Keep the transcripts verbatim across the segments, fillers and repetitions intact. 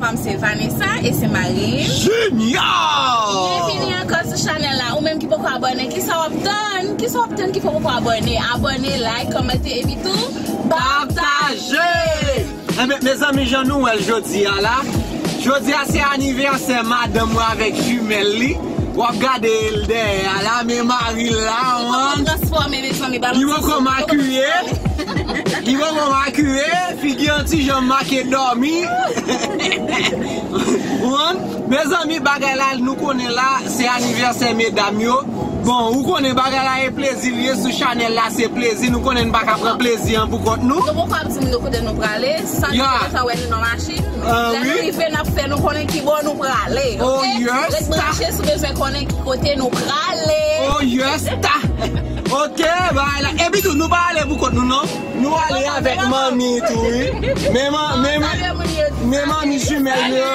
M se Vanessa e se mari m. Junior! Byenvini ankò sou chanèl la. Ou menm ki poko abòne, kisa w ap tann? Kisa w ap tann ki fè w poko abòne? Abòne, like, kòmante epi tou pataje! Enben, mezanmi, jan nou wè l jodi a la, jodi a se anivèsè madanm mwen avèk jimèl li. W ap gade l dèyè a la, men mari l la, wan. Li poko makiye. Li poko makiye, figi an ti jan make dòmi. Wan, mezanmi, bagay la, nou konnen la, se anivèsè medam yo. Bon, ou konnen bagay la e plezi l ye sou chanèl la, se plezi. Nou konnen n pa ka pran plezi an pou kont nou. Nou poko ap di moun yo kote nou prale, san nou deja wè nou nan machin. Lè nou rive, n ap fè nou konnen ki bò nou prale, oke? Ret branche si w bezwen konnen ki kote nou prale. Oh, yes, ta! Oke, bagay la. Epi tou, nou pa ale pou kont nou, non. Nou ale avèk manmi tou, wi. Men man-, men, men manmi jimèl yo.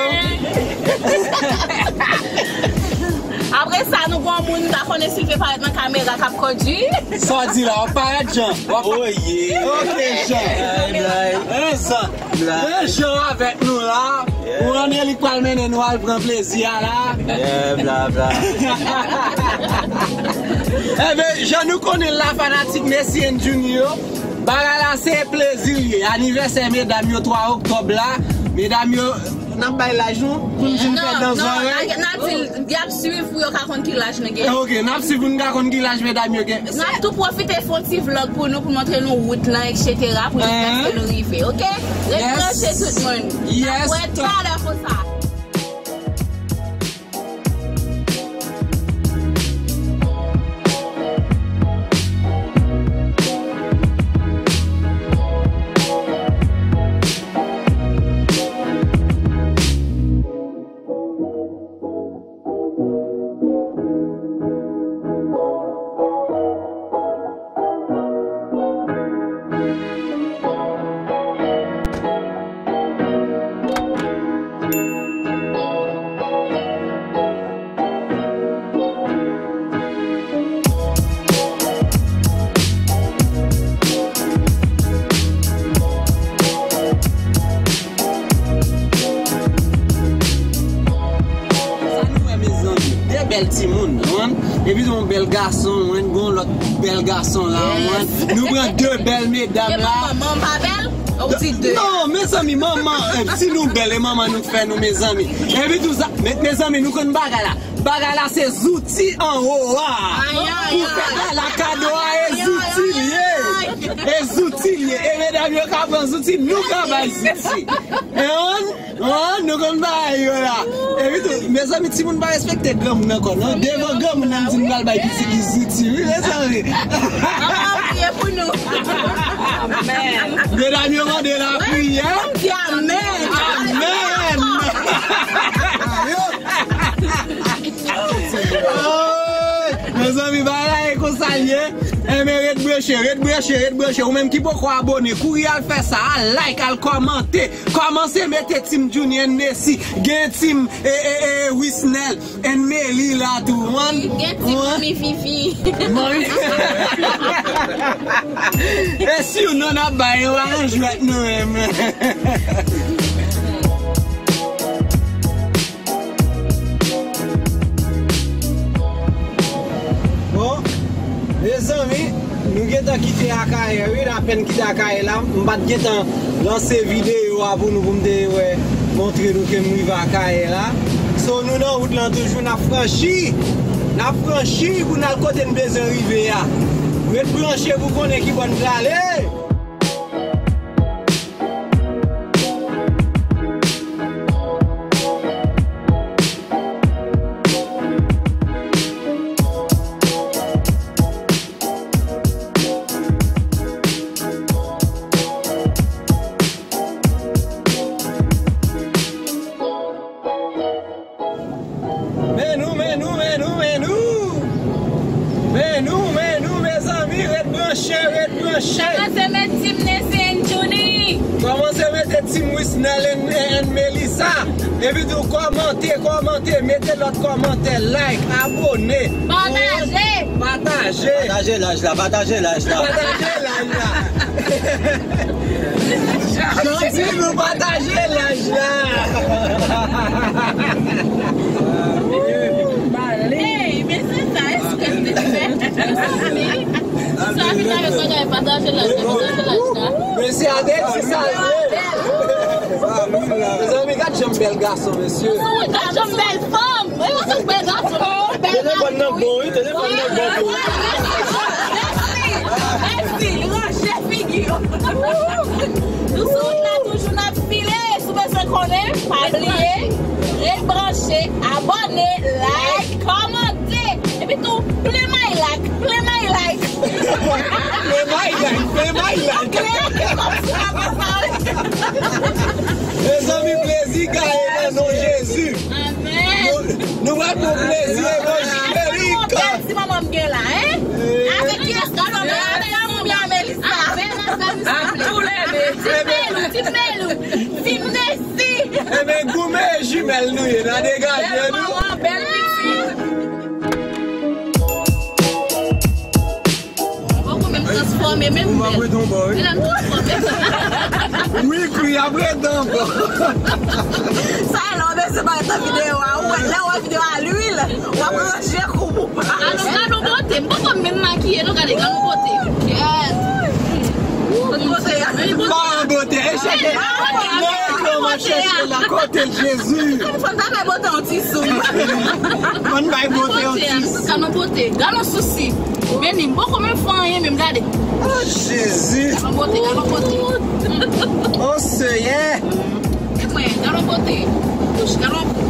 Apre sa, nou gon moun, m pa konnen si l vle parèt nan kamera k ap kondui. Sa w di la, w ap parèt jan. W ap... Oke, jan. Jan avèk nou la. Ou konnen li k pral mennen nou al pran plezi a la. Yeah, bla, bla. Enben, jan nou konnen l la, fanatik Messi and Junior, bagay la se plezi l ye. Anivèsè medam yo twa oktòb la. Medam yo, n ap bay laj nou pou n di n fè dan zòrèy. Non, non, n a di l, y ap swiv pou yo ka konn ki laj nou gen. Ok, n ap swiv pou n ka konn ki laj medam yo gen. N ap tou pwofite fè yon ti vlòg pou nou, pou montre nou wout lan, etsetera, pou jiskaske nou rive, ok? Ret branche tout moun. N ap wè talè konsa. Sa nou wè, mezanmi? De bèl timoun, wi. Epi yon bèl gason, wi. Gon lòt bèl gason la, wi. Nou pran de bèl medam la. E manman, manman pa bèl? Ou di de. Non, mezanmi, manman, eh, si nou bèl, e manman nou k fè nou, mezanmi. Epi tou sa, me-, mezanmi, nou konn bagay la. Bagay la se zouti anwo a. Pou fè la, la kado a, e zouti l ye. E zouti l ye. E medam yo ka pran zouti, nou ka bay zouti. E on, on, nou konn bagay yo la. Epi tou, mezanmi, timoun pa respekte granmoun ankò, non. Devan granmoun nan, m di m pral bay pitit li zouti, wi, mezanmi. Manman priye pou nou. Amèn. Medam yo mande lapriyè. Di amèn. Amèn. Ay, mezanmi, bagay la e konsa l ye. Enben, ret branche, ret branche, ret branche. Ou menm ki poko abòne, kouri al fè sa, al like, al kòmante. Kòmanse mete Team Junior and Messi, gen Team, e, e, e, Wisnel and Meli la tou. Wan, gen Team wan. Manmi Fifi. Manmi. E si w non ap bay, yo pa nan jwèt nou menm. Bon, mezanmi, nou gentan kite Akayè, wi, n apèn kite Akayè la. M pa t gentan lanse videyo a pou nou, pou m te wè, montre nou ke m rive Akayè la. So, nou nan wout lan toujou, n ap franchi. N ap franchi pou n al kote n bezwen rive a. Ret branche pou konnen ki bò n prale. Men nou, men nou, men nou, men nou. Men nou, men nou, mezanmi, ret branche, ret branche. Kòmanse met Team Nessie and Judy. Kòmanse mete Team Wisnel and, and Melissa. Epi tou kòmante, kòmante, mete lòt kòmantè, like, abòne. Pataje. Pataje. Pataje laj la, pataje laj la. Pataje laj la. Jan di nou pataje laj la. Mesye a de egziste. Mezanmi, gad jan m bèl gason, mesye. Gad jan m bèl fanm. Mwen, mwen se bèl gason. Telefòn nan bon, wi, telefòn nan bon. Mèsi, mèsi. Ranje figi yo. Nou sou wout la toujou, n ap file. Si w bezwen konnen, pa bliye, ret branche, abòne, like, kòmante. Epi tou, play my like, play my like. Play my like, play my like. Anglè, kòmsi w ap fè sa, wi. Mezanmi, plezi gaye nan non Jezi. Amèn. Nou, nou pral pran plezi evanjelik. Ti manman m gen la, hein? Avèk kiyès ki sanble? Avèk Amoumya Melissa. Ak tou lè de. Ti Melou, ti Melou, ti Mnesi. Ebyen, goumen jimèl nou ye, n a degaje nou. Bèl manman, bèl pitit. Poko menm transfòme menm. Ou pa bèl. Ou pa bèl. Wi, kwi ap ret ankò. Sa e lè w bezwen parèt nan videyo a. Ou wè, lè w wè videyo a lwil, w ap ranje koup ou. Gad on, gad on bote. M poko menm makiye, non, gade, gad on bote. Kèt. Bote a. Pa an bote. E chèche. Nan ekran, m ap chèche la. Kote l, Jezi? Fò n ta fè bote yon ti sou. Fò n bay bote yon ti sou. Gad on bote. Gad on sousi. Vini, m poko menm fè anyen, menm gade. Oh, Jezi. Gad on bote, gad on bote. Oh, Seyè. E mwen, gad on bote. Kouch, gad on kou.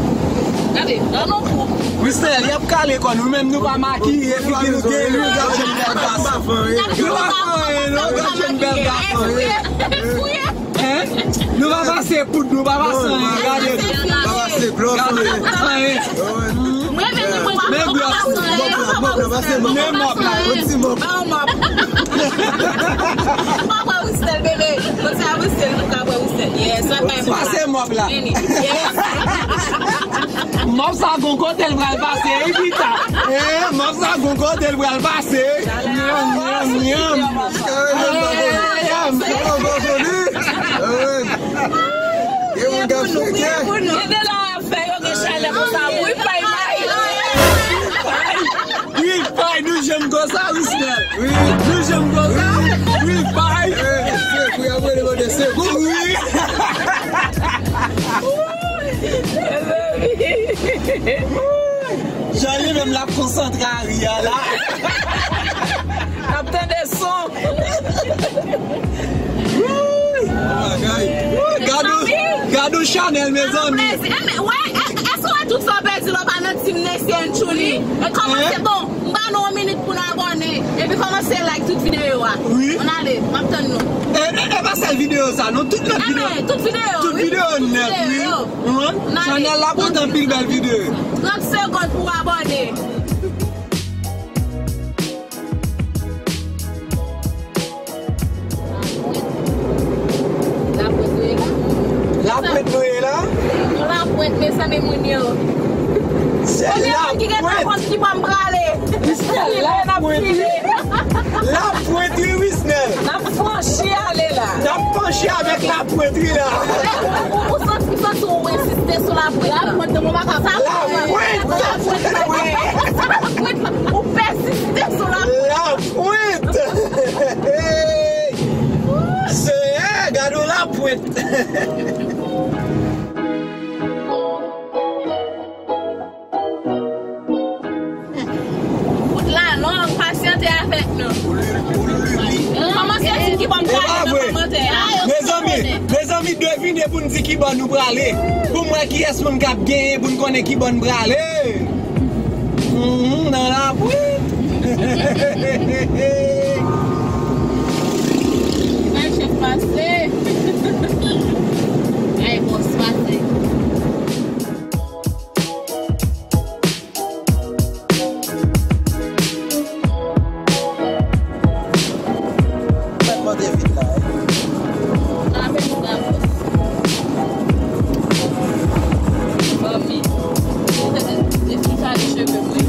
Gade, gad on kou. Wisnel, y ap kale kò nou, menm nou pa makiye, figi nou gen lwil, gad jan n bèl gason. Nou pa fè anyen, non, gad jan n bèl gason ye. Hein? Nou pa pase poud, nou pa pase anyen, gade. Pa pase glòs, anyen. Anyen. Mwen menm, mwen pa pase anyen. Men glòs, mòp la, pase mòp la. Men mòp la. Yon ti mòp. Ba yon mòp. Mwen pa wè Wisnel, bebe. Kote a Wisnel, nou ka wè Wisnel. Yes, wè pa. Pase mòp la. Vini. Yes. Mòp sa gon kote l pral pase, Evita. Eh, mòp sa gon kote l pral pase. Nyanm, nyanm, nyanm. Nyanm. Gen moun k ap feke. Gade la, afè yo gen chalè konsa. Wi, pay, pay. Wi, pay, nou janm konsa, Wisnel. Wi. Nou janm konsa. Wi, pay. Eh, sekou, y ap rele mande sekou. Wi. Jan li menm l ap konsantre a ri a la. N ap tande son. Wi. Bagay. Wi, gad on, gad on chanèl, mezanmi. Wè, èske w wè tout sa w pèdi la w pa nan Team Nessie and Truly? E kòmanse bon. M ba nou yon minit pou n abòne. Epi kòmanse like tout videyo a. Wi. Ann ale, m ap tann nou. E, e, e pa sèl videyo sa, non. Tout lòt videyo. Tout videyo, tout videyo nèt, wi. Wi. Chanèl la pote anpil bèl videyo. Trant segonn pou w abòne. Lapwent nou ye la. Lapwent nou ye la. Lapwent, mezanmi, moun yo. Se lapwent. Konbyen moun ki gen lapwent ki pa m prale? Wisnel, lapwent, wi. Lapwent, wi, Wisnel. N ap franchi ale la. N ap franchi avèk lapwent, wi, la. Ou santi, ou santi ou ensiste sou lapwent la. Lapwent, non, mwen pa ka. Lapwent. Lapwent, lapwent. Ou pèsiste sou lapwent. Lapwent. Seyè, gade yon lapwent. Wout la long, pasyante avèk nou. Kòman se di ki bò m prale nan kòmantè a? Mezanmi, mezanmi, devine pou n di ki bò nou prale. Pou m wè kiyès moun k ap genyen, pou n konnen ki bò n prale. Mhm, nan lapwent. Bay chèf pase. Ay, bòs pase. Mwen mande vin la, wi. Sa fè m sa, bòs. Manmi. Depi kale cheve mwen.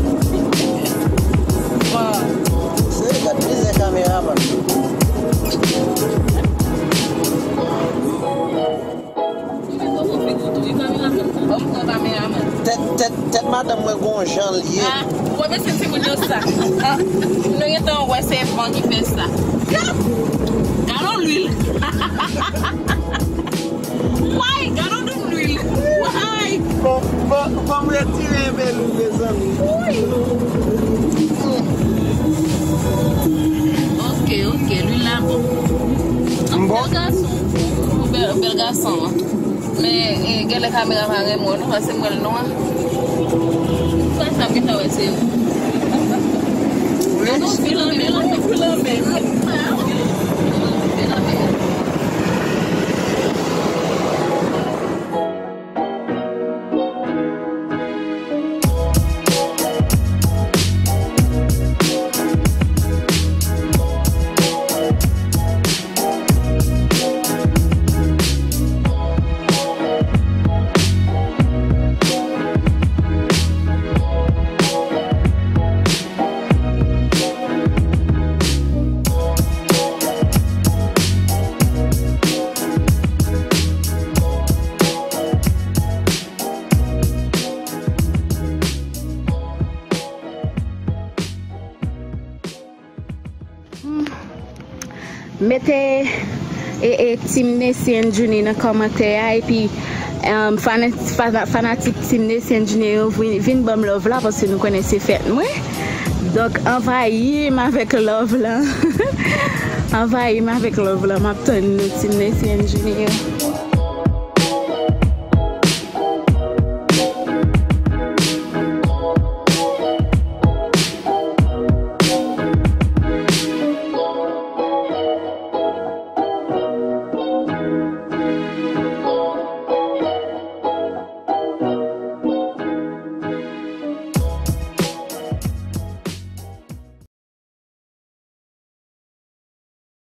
Wa. Se gad mizè kameramann. Tèt, tèt, tèt madanm mwen gon jan l ye. Ah, ou wè mesye timoun yo sa. Ah, nou gentan wè se van ki fè sa. Gad yon lwil. Way, gad yon lwil. Way. Bon, bon, bon, m retire enpe lwil, mezanmi. Wi. Ok, ok, lwil la bon. M bon? Bèl gason. Bèl, bèl gason. Men, eh, genlè kamera pa renmen w non, paske m wè l nwa. Sa, sa m gentan wè se ou. Wi. Gad yon filanmen, gad yon filanmen. Mete e, e, Team Nessie and Junie nan kòmantè a, epi, um, fana-, fana-, fanatik Team Nessie and Junie yo vin, vin ban m love la, paske nou konnen se fèt mwen. Donk, anvayi m avèk love la. Anvayi m avèk love la. M ap tann nou, Team Nessie and Junie yo.